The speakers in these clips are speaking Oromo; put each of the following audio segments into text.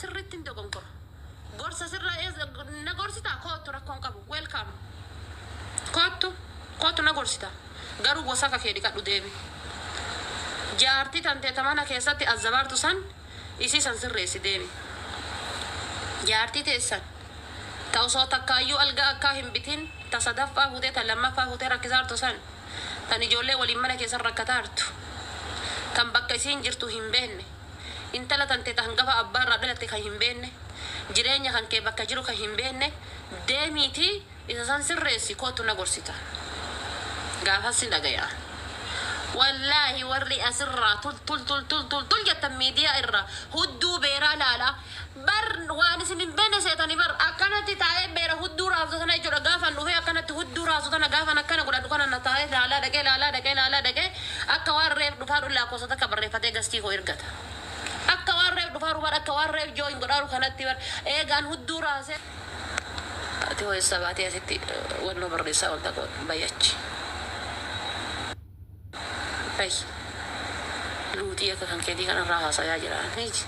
Sirriitti hin dogonkora. Gorsa sirra na gorsitaa koottu rakkoon qabu. Welcome. Koottu koottu na gorsita. Garuu wasaka kee dhiqadhu deemi. Jaartii tantee ta mana keessatti azzabaartu san isii san sirreessi deemi. Jaartii teessan ta osoo takkaayyuu algaa akkaa hin bitin ta sadaffaa fuutee ta lammaffaa fuutee rakkisaartu san tan ijoollee waliin mana keessan rakkataartu tan bakka isiin jirtu hin beenne intala tantee ta hangafa abbaa irraa dhalatte kan hin beenne jireenya kan kee bakka jiru kan hin beenne deemiitii isa san sirreessi koottu na gorsita. Gaafas sin dhagaya. Wallaahi warri asirraa tul tul tul tul tul tul jettan miidiyaa irraa hudduu beeraa laalaa bar waan isin hin beekne seetanii bar akkanatti taa'ee beera hudduu raaftu tana jechuudha gaafan dhufee akkanatti hudduu raasu tana gaafan akkana godhadhu kana na taa'ee laalaa dhaqee laalaa dhaqee laalaa dhaqee akka waan reef dhufaa dhullaa lakkoofsa takka barreeffatee gastii koo ergata. Akka waan reef dhufaa bar akka waan reef jooyin godhaaru kanatti bar eegaan hudduu raasee. Ati hoo eessaa baatee asitti wannoo barreessaa oolta bayyachi. Bay. Luuxii akka kan keetii kanarraa haasayaa jira. Miti.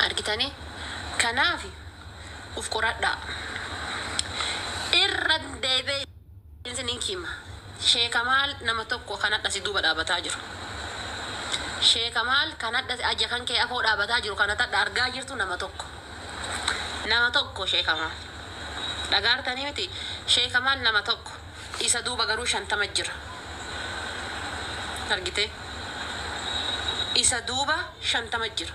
Argitanii? Kanaaf uf qoradhaa. Irra deebi'ee isiniin hima. Sheekamaal nama tokko kan hadha si duuba dhaabataa jiru. Sheekamaal kan hadha aja kan kee afoo dhaabataa jiru kan hadha argaa jirtu nama tokko. Nama tokko sheekamaal. Dhagaartanii miti sheekamaal nama tokko. Isa duuba garuu 50 jira. Argitee? Isa duuba 50 jira.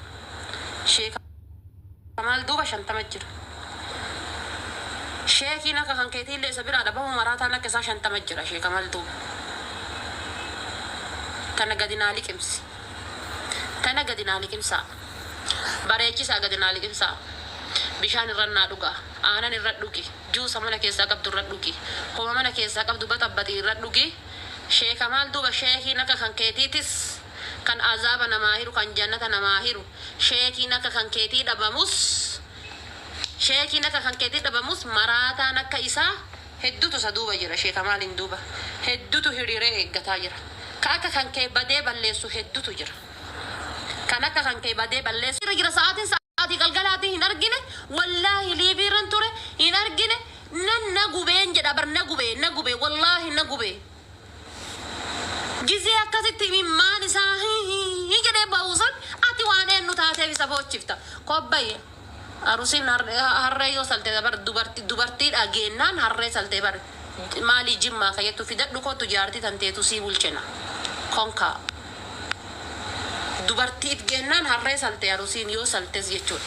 Sheekamaal duuba 50 jira. Sheekiin akka kan keetiillee isa biraa dhabamu maraataan akka isaa 50 jira sheekamaal duuba. Tana gadi naa liqimsi. Tana gadi naa liqimsaa. Bareechisaa gadi naa liqimsaa. Bishaan irra naa dhugaa. Aanan irra dhugi. Juusa mana keessaa qabdu irra dhugi. Homa mana keessaa qabdu baxabbaxii irra dhugi. Sheekamaal duuba sheekiin akka kan keetiitis kan azaaba namaa hiru kan jannata namaa hiru sheekiin akka kan keetii dhabamus sheekiin akka kan keetii dhabamus maraataan akka isaa hedduutu isa duuba jira sheekamaaliin duuba hedduutu hiriiree eeggataa jira. Ka akka kan kee badee balleessu hedduutu jira. Kan akka kan kee badee balleessu jira sa'aatiin sa'aatii galgalaatii hin argine wallaahi liiviirran ture hin argine nan na gubeen jedha bar na gubee na gubee wallaahi na gubee. Gizee akkasitti imimmaan isaa hii jedhee ba'u san ati waan eenyu taateef isa boochifta. Kobbayye arusiin harree yoo salte bar dubartii dubartiidha geennaan harree salte bar maalii jimmaa kayyattu fidadhu kottu jaartii tanteetu sii bulchina. Konkaa. Dubartiif geennaan harree salte arusiin yoo saltes jechuudha.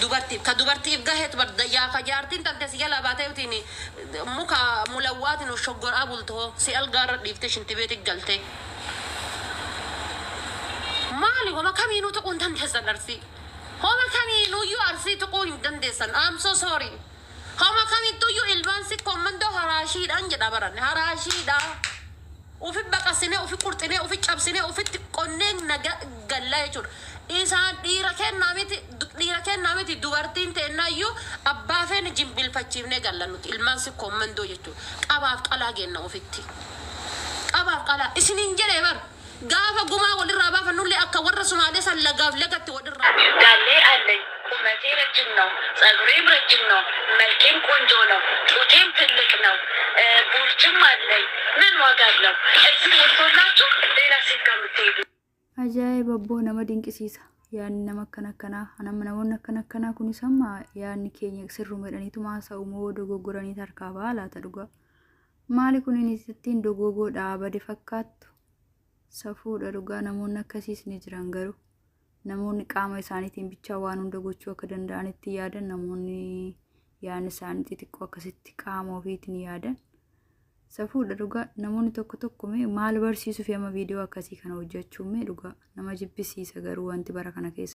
Dubartiif ka dubartiif gaheetu bar yaa ka jaartiin tante si jalaa baatee utiin muka mulawwaatiin shoggoraa bultoo si algaarra dhiiftee shintibeeti galte. Maali homa kamiinuu tuquu hin dandeessan arsii. Homa kamiinuyyuu arsii tuquu hin dandeessan. I'm so sorry. Homa kamittuyyuu ilmaan si kommandoo haraashiidhaan jedha baran haraashiidha. Ufi baqasinee ufi qurxinee ufi cabsinee ufitti qonnee naga gallaa jechuudha. Isaan dhiira kennaa miti dhiira kennaa miti dubartiin teennaayyuu abbaa feene jimbilfachiifnee galla nuti ilmaan si kommandoo jechuudha. Qabaaf qalaa genna ofitti. Qabaaf qalaa isiniin jedhee bar gaafa gumaa walirraa baafannullee akka warra Sumaalee san lagaaf lagatti walirraa. ዳሌ አለኝ፣ ቁመቴ ረጅም ነው፣ ጸጉሬም ረጅም ነው፣ መልኬም ቆንጆ ነው፣ ጡቴም ትልቅ ነው፣ ቦርጭም አለኝ። ምን ዋጋ አለው? እዚህ ሞልቶላችሁ ሌላ ሴት ጋር የምትሄዱ Ajaa'iba abboo nama dinqisiisa. Yaadni nama akkana akkanaa nama namoonni akkana akkanaa kunis amma yaadni keenya sirruma jedhaniituma haasa'u moo dogoggoranii harkaa ba'a laata dhugaa. Maali kun inni ittiin dogogoodha bade fakkaattu? Safuudha dhugaa namoonni akkasiis ni jiran garuu. Namoonni qaama isaaniitiin bichaa waan hunda gochuu akka danda'anitti yaadan namoonni yaadni isaanii xixiqqoo akkasitti qaama ofiitiin yaadan. Safuudha dhugaa namoonni tokko tokko mee maal barsiisuuf amma viidiyoo akkasii kana hojjechuun mee dhugaa nama jibbisiisa garuu wanti bara kana keessa.